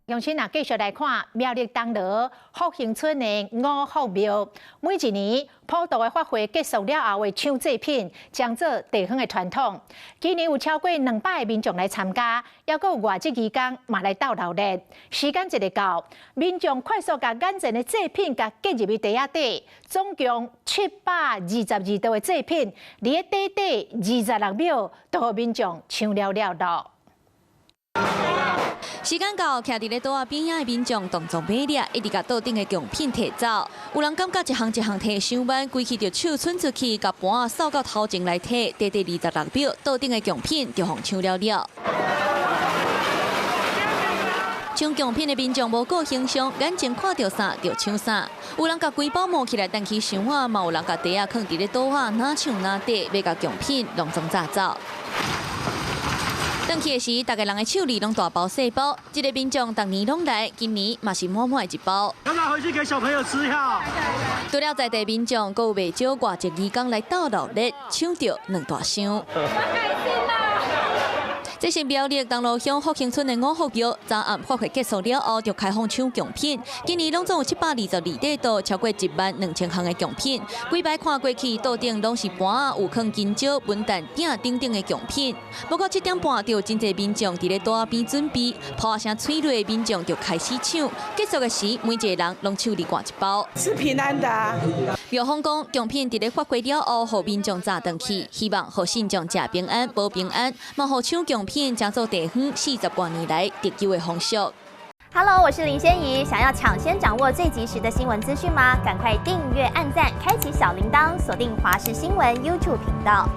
用先啊，繼續來看苗栗東螺福興村的五福廟，每一年普渡的法會結束了後會搶祭品，將做地方的傳統。今年有超過200個民眾來參加，猶閣有外籍義工嘛來鬥鬧熱。時間一个到，民眾快速共眼前的祭品共夾入去袋仔底，總共722道的祭品，佇咧短短26秒，就予民眾搶了了囉。時間到，徛佇咧桌仔邊仔的民眾動作猛烈，一直共桌頂的貢品提走。有人感覺一項一項提傷慢，規氣就手伸出去，共盤仔掃到頭前來提，短短26秒，桌頂的貢品就予搶了了。搶貢品的民眾無顧形象，眼前看著啥就搶啥。有人共規包摸起來擲去箱仔，嘛有人共袋仔囥佇咧桌仔，若搶若綴，欲共貢品攏總紮走。轉去的時，逐家人的手裡攏大包細包。這个民眾逐年攏來，今年嘛是滿滿的一包。要不要回去給小朋友吃下？除了在地民眾，閣有袂少外籍義工來鬥鬧熱，搶著兩大箱。這是苗栗東螺鄉福興村的五福廟，昨暗法會結束了後，就開放搶貢品。今年攏總有722塊桌，超過1萬2千項的貢品。規擺看過去，桌頂攏是盤仔，有囥金蕉、文旦餅等等的貢品。不過7點半就有真濟民眾佇咧桌仔邊準備，炮聲催落，民眾就開始搶。結束的時，每一個人攏手裡掛一包。是平安的。廟方講，貢品佇咧法會了後，予民眾紮轉去，希望予信眾食平安、保平安，嘛予搶貢品成做地方40多年來特有的風俗。 Hello，我是林仙怡，想要搶先掌握最及時的新聞資訊嗎？趕快訂閱、按讚、開啟小鈴鐺，鎖定華視新聞 YouTube 頻道。